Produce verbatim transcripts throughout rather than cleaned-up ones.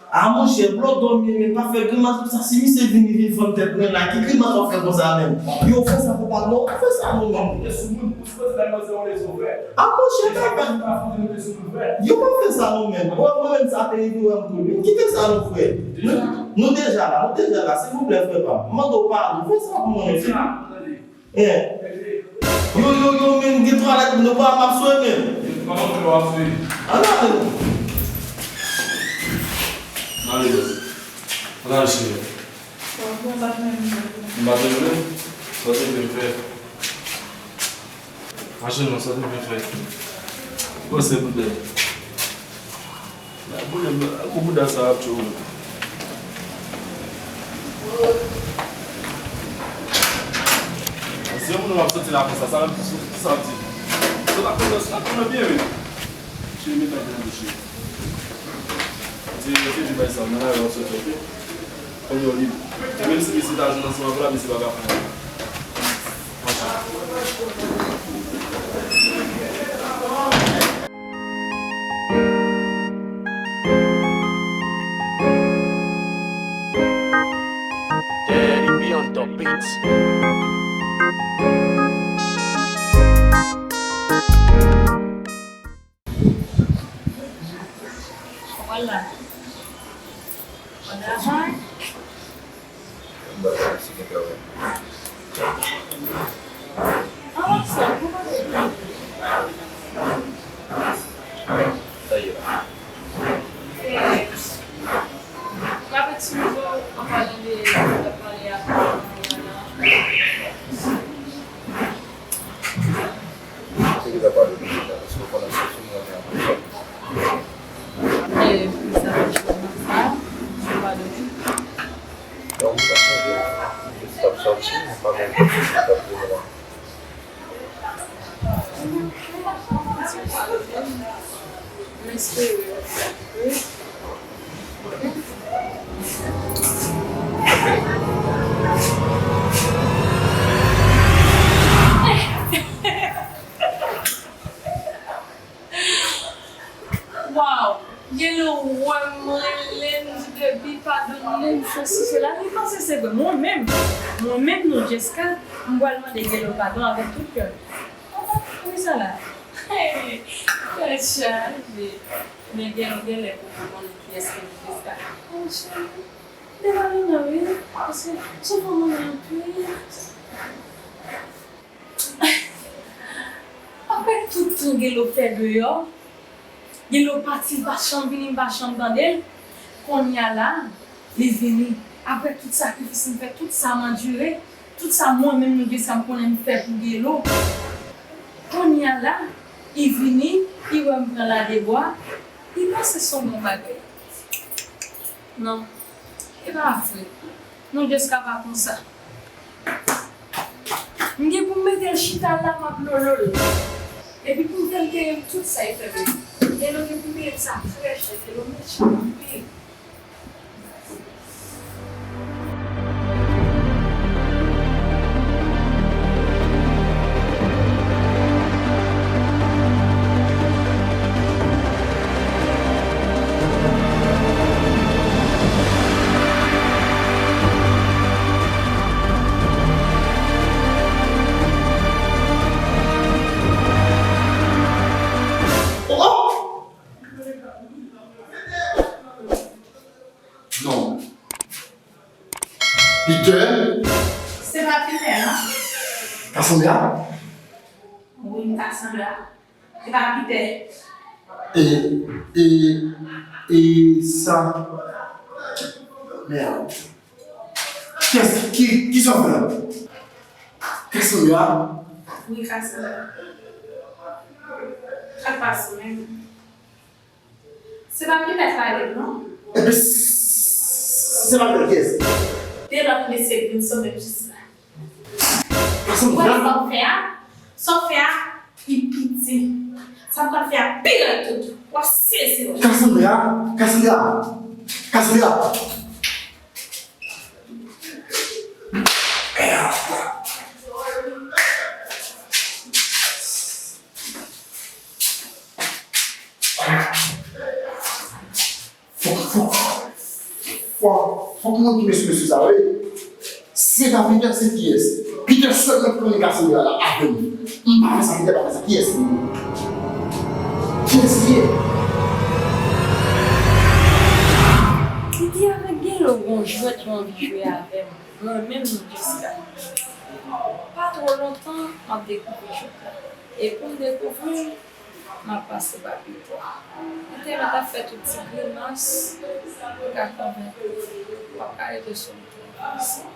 A monchè, blo dòmi, men pa fè grimas konsa. Si misye vini, vin fann tèt mwen la, ki grimas w ap fè konsa menm? Yo, fè sa pou pa non, fè sa non, menm. Ou te sou moun, ou sipoze bay manzè yon leson, frè. A monchè, pa fè. Yo pa fè sa non, menm. Mwen, mwen menm, sa te rive wè m tou. Kite sa non, frè. Nou, nou deja la, nou deja la, silvouplè, frè pa m. M mande w padon, fè sa pou mwen, non, silvouplè. Eh. Yo, yo, yo, men gen twalèt, nou pa m ap swe menm. Yo pa m ap swe, w ap swe. Ann ale non. Ann ale, bòs. Ann ale, cheri. Bon, bon, m pa t renmen. M pa t renmen? Sa w te vle fè? Machin nan, sa w te vle fè? Bon, se pou dèyè. Nan pwoblèm nan, gwo bouda sa ap tchou. Si yon moun ap soti la konsa, sa, sa ap di. Sa ap konnen, sa ap konnen byen, wi. Cheri, met nan bouch li. Di, di, di, bay sa, nan la, w ap soti, oke? Kounye a w lib. E menm si misye ta jwenn ansanm avè w la, misye pa ka pran w. Daddy B on the beats. Wala. Wala. Waw! Gelo wè m, rele m, di baby padone m, sesi sela. Li panse se vre. Mwen menm, mwen menm, non, Jessica, m pral mande Gelo padon avèk tout kè m. Wi, sa la. Hey, tèt chaje. Men Gelo genlè poko konnen kiyès ki Jessica. Ay, cheri, devan li non, wi. Paske sou fò mwen anpil. Apre tout tan Gelo fè deyò, Gelo pati, m pa janm vini, m pa janm tande l. Kounye a la, li vini. Apre tout sakrifis m fè, tout sa m andire, tout sa mwen menm, nou di sa m konnen m fè pou Gelo. Kounye a la, li vini, li wè m pran ladebwa, li panse se yon bon bagay. Non, e pa vre. Non, Jessica pa konsa. M gen pou m mete l chita la, m ap lolo l. Epi pou m fè l peye m tout sa l fè m yo. Gelo gen pou peye m sa trè chè, Gelo mechan anpil. Non. Peter? Se pa Peter, non? Cassandra? Wi, Cassandra. Se pa Peter. E, e, e sa. Merde. Kiyès ki, ki, ki sa w fè la? Cassandra? Wi, Cassandra. Sa k pase menm? Se pa Peter k pale, non? Ebyen, s-, se pa Peter, kiyès? De lòt mesye k vin sove m jis la. Cassandra? Ou wè sa w fè a? Sa w fè a, li piti. Sa m pral fè a pi rèd tou. W ap sezi w. Cassandra, Cassandra, Cassandra. Fok, fok, Ou konn ki mesye, mesye sa yo ye? Si se ta Peter, se kiyès? Peter sèlman ki konnen ka sere a la avè m. M pa fè sa, Peter pa fè sa. Kiyès li ye? Kiyès li ye? Li di avèk Gelo gon jwèt yo anvi jwe avè m. Mwen menm Jessica. Pa twò lontan, m ap dekouvri jwèt la. E pou m dekouvri l, m ap pase pa Peter. Peter mèt ap fè tout ti grimas pou l ka konvenk ou. W ap ka rete sou yon telefòn.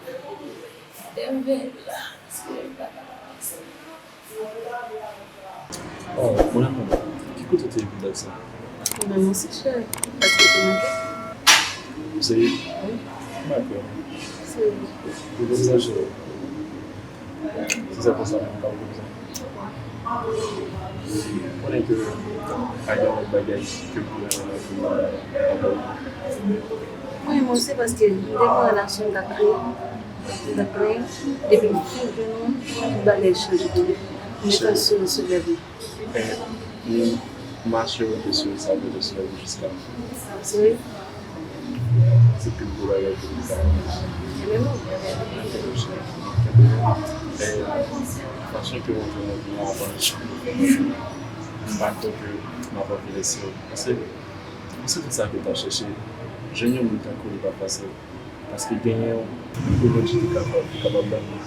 Lè m vini la, se pa ka avanse. Oh, mon amour, ki kote w te ye pou dat sa? Mwen menm osi, cheri. Èske w te manke m? Ou serye? Wi. M pa kwè. Serye. Ou konn sa, cheri? Si se konsa, mwen pa konn sa. Ou konnen ke pa gen yon bagay ke m renmen nan vi m ankò. Wi, mwen se paske m te gen yon relasyon m t ap kreye, m t ap kreye, depi m fin jwenn ou, tout bagay chanje tou. M gentan sou, sou lèv mwen. Men, m asire w ke sou sa, w te sou lèv mwen jiska. Se vre? Se pi gwo bagay ke m ta. Ebyen bon. Kenbe, kenbe. E fason ke w antre nan vi mwen avan, m pa kwè ke m ap anvi lese w. Paske, paske se tout sa ke w t ap chèche. Jwenn yon moun tankou w li pa fasil. Paske genyen yon pwoblèm ki te kapab, te kapab ban nou.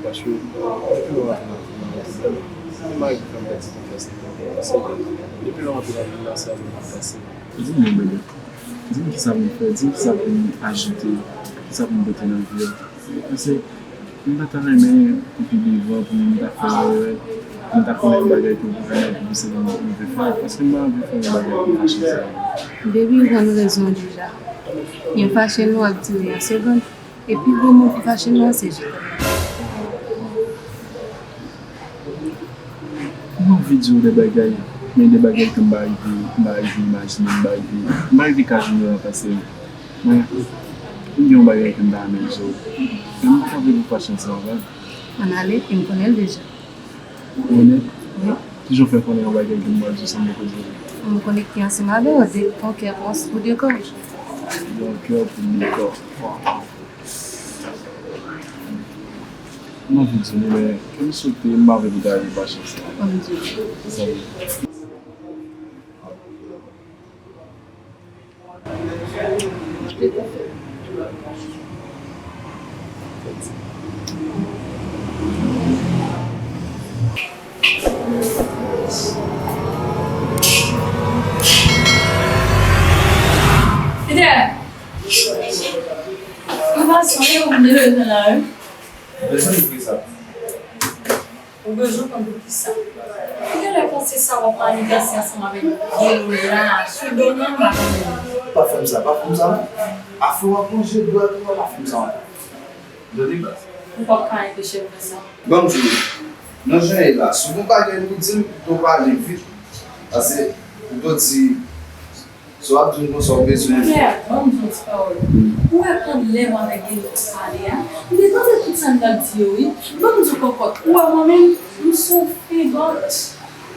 Paske, depi lè w antre nan vi mwen, mwen te bèl. Mwen pa gen fè m pèdi konfyans nan tèt mwen. Paske, depi lè w antre nan vi mwen, se avè w m ap pase. Di m non, bebe. Di m kisa pou m fè, di m kisa pou m ajoute, kisa pou m pote nan vi a. Paske m ta ta renmen pou pi devan, pou m ta fè erè, pou m ta konnen yon bagay ke w pou fè, pou se yon move fè, paske m pa anvi fè yon bagay pou fache sa. Baby, ou konn rezon deja. Yon fache nou ap dire yon segonn, e pi gwo mo pou fache nou an se je t'aime. M anvi di w de bagay, men de bagay ke m pa rive, m pa rive imajine, m pa rive, m pa rive ka jwenn yo nan panse m. Men, m gen yon bagay ke m ta renmen di w. Men m pa vle pou fache ansanm avè m. Ann ale, e m konnen l deja. Ou konnen? Wi. Kijan w fè konnen yon bagay ke m pral di w san m poko di w? M konekte ansanm avè w, de ton kè pou de kò. De ton kè pou de kò. Waw. M anvi di nou, men, ke m swete, m pa vle pou ta rive pa chans la. Ann di. Salut. Peter! Mwen pa sonje ou mwen bezwen la, wi. Bezwen pou kisa? Ou bezwen konn poukisa. Ou genlè panse sa w ap manifeste ansanm avèk Gelo la, sou do mwen, m pa konnen. Pa fè m sa, pa fè m sa non. Afè w ap manje dwèt ou a, pa fè m sa ankò. Tande baz. Ou p ap ka anpeche m fè sa. Ban m di w, nan jan ye la, si w gon bagay pou di m, pito pale vit. Paske, pito di, sa w ap di m konsa, w bezwen. Pierre, ban m di w yon ti pawòl. Ou wè pandan lè m avèk Gelo t ap pale a, m te tande tout sa n t ap di yo, wi. Ban m di w kòkòt, ou wè mwen menm, m se yon febòt.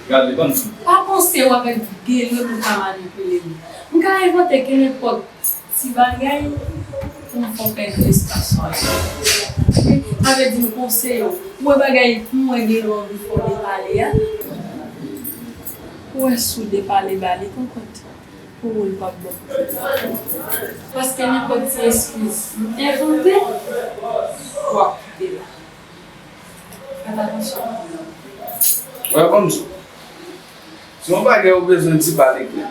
Gade, ban m di w. Pa panse w avèk Gelo nou ka manipile m. M ka envante kenenpòt ti bagay pou m fè w pèdi espas ou a. Sa vle di m konseye w. Ou wè bagay pou mwen Gelo anvi fè w depale a. Ou wè si w depale ba li, konprann pou ou l p ap bon. Paske nenpòt ti eskiz m envante, w ap kite la. Fè atansyon. Wè, ban m di w. Se yon bagay ou bezwen di, pale klè.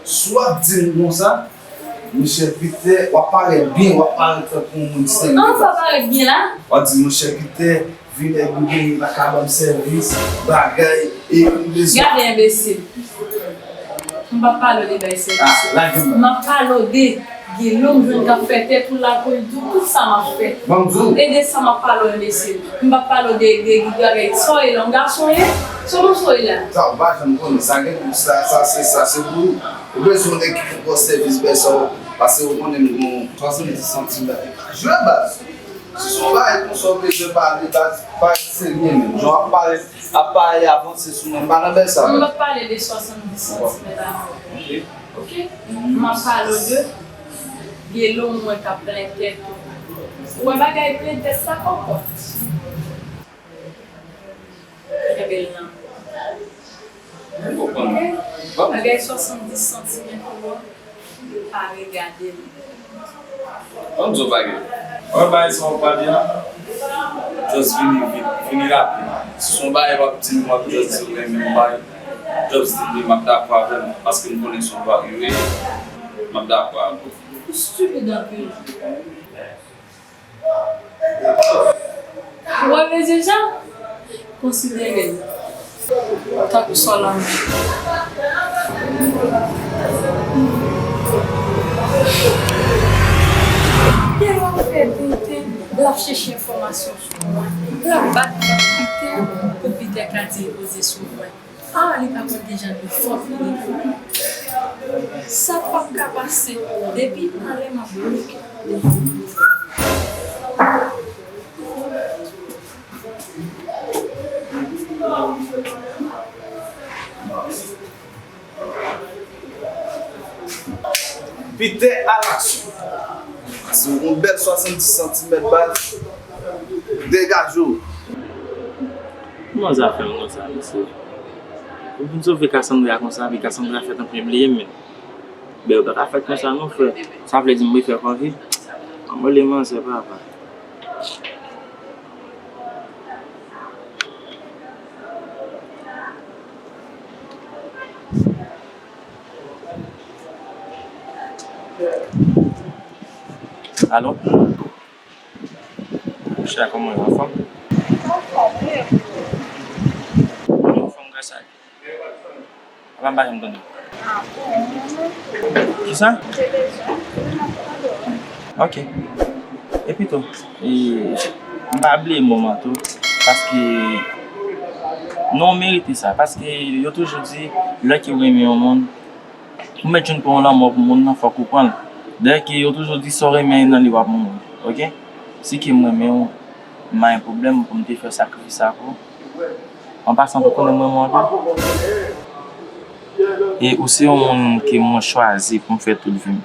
Si w ap di m konsa, monchè Peter, w ap parèt byen, w ap parèt tankou yon moun serye. An, w ap parèt byen la. W ap di, monchè Peter, vi nèg ou genyen pa ka ban m sèvis, bagay, e m bezwen. Gade enbesil. M p ap pale w de bay sèvis. Ah, lage m. M ap pale w de Gelo m jwenn k ap fè tèt ou lakou l di w tout sa m ap fè. Ban m di w. E de sa m ap pale w, enbesil. M p ap pale w de, de, de bagay. Sa w ye la, yon gason w ye? Se yon gason w ye la? Sa w pa janm konnen. Sa gen, sa, sa se, sa se pou ou. Ou bezwen yon nèg ki pou ba w sèvis, bèl sa w, paske ou konnen m gon swasanndis santim la. Jwe baz. Si se yon bagay konsa w bezwen pale, baz, pa serye menm. Jan w ap pale, ap pale avanse sou mwen, m pa nan bèl sa. M p ap pale de swasanndis santimèt ankò. Ok. Ok? M ap pale w de Gelo m wè k ap plen tèt ou. Ou wè bagay plen tèt sa kòkòt. Kenbe l nan. Ou konprann? Bagay swasanndis santimèt ou an, pa regade l. Ban m di w bagay. Wè bagay sa w pale a, just vini vit, vini rapid. Si se yon bagay w ap di m, w ap just di w renmen yon bagay, just di m, m ap dakò avè l, paske m konnen se yon bagay wi, m ap dakò avè w. Ou stupid anpil. Ou wè mezye sa? Konsidere l tankou sòl anmè. Gen lè w fè tenten, l ap chèche enfòmasyon sou mwen, l ap bat kòt Pitè pou Pitè ka di l poze sou mwen. Ah, li pa konn ki jan de fòk li ye. Sa p ap ka pase depi anlè m ap bloke. Pitè alaksyon. Yon bèl swasanndis santimèt baz. Degaje w. Kòman zafè m konsa, mesye? Ou vin sove Cassandra konsa, epi Cassandra fèt antre bliye m menm. Ben, ou pa ka fèt konsa non, frè. Sa vle di m refè kò vit? Anmwele manzè, papa. Alo? Monchè, kòman w ye? Anfòm? Anfòm, wi. Mwen anfòm, gras a Dye. Apa m pa janm tande w? Ah bon? Kisa? Te bezwen, m ap tande w. Ok. Epi tou, e, m pa bliye moman tou, paske non, w merite sa, paske yo toujou di, lè ke w renmen yon moun, ou mèt jwenn pou yon lanmò pou moun nan, fòk ou pran l. Dayè ke yo toujou di, sa w renmen nan li, w ap mouri, ok? Si ke m renmen w, m pa gen pwoblèm pou m te fè sakrifis sa pou ou. An pasan, ou konnen m renmen w anpil. E ou se yon moun ke mwen chwazi pou m fè tout vi m.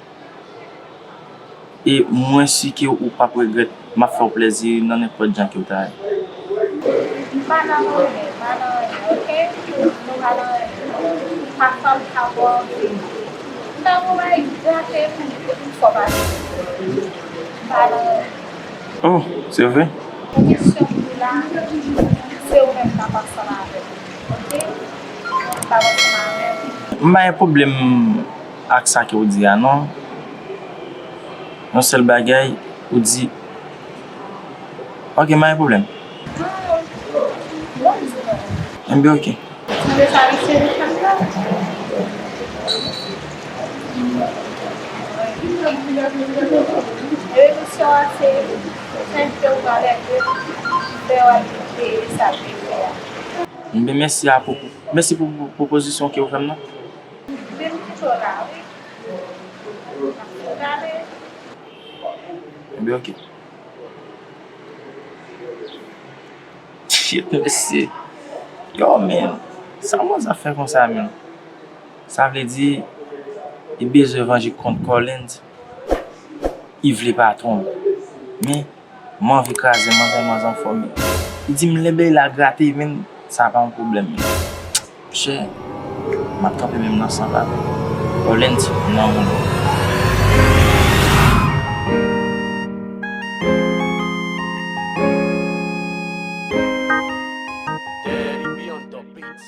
E mwen si ke ou p ap regrèt, m ap fè w plèzi nan nenpòt jan ke w ta ye. M pa nan anyen, m pa nan anyen, ok? Nou pa nan anyen. M pa fè m ka wè w anpil. M ta gon bagay gate pou m, pou m fè w pase. M pa nan anyen. Oh, se vre? Kesyon pou la, se ou menm k ap ansanm avè m, ok? M p ap ansanm avè m. M pa gen pwoblèm ak sa ke w di a, non. Yon sèl bagay, ou di, ok, m pa gen pwoblèm. Non, m di non. Enben, ok. Tande sa misye di fèm nan? Emisyon an se fèk ke ou pale de lè w al peye sa l te fè a. Enben, mèsi a pwopo-, mèsi pou, pou pwopozisyon ke w fè m nan. Enben, m kite w la, wi. N ap fè gade. Enben, ok. Shit, mesye. Yo, man. Sa mwen zafè konsa, man. Sa vle di, li bezwen vanje kont Collins. Li vle patwon. Men, m anvi kraze manzè, manzè anfòme. Li di m lè bèy la grate, men sa pa yon pwoblèm, men. Monchè, m ap kanpe menm nan san pa. Collins, nan moun. Daddy B on the beats.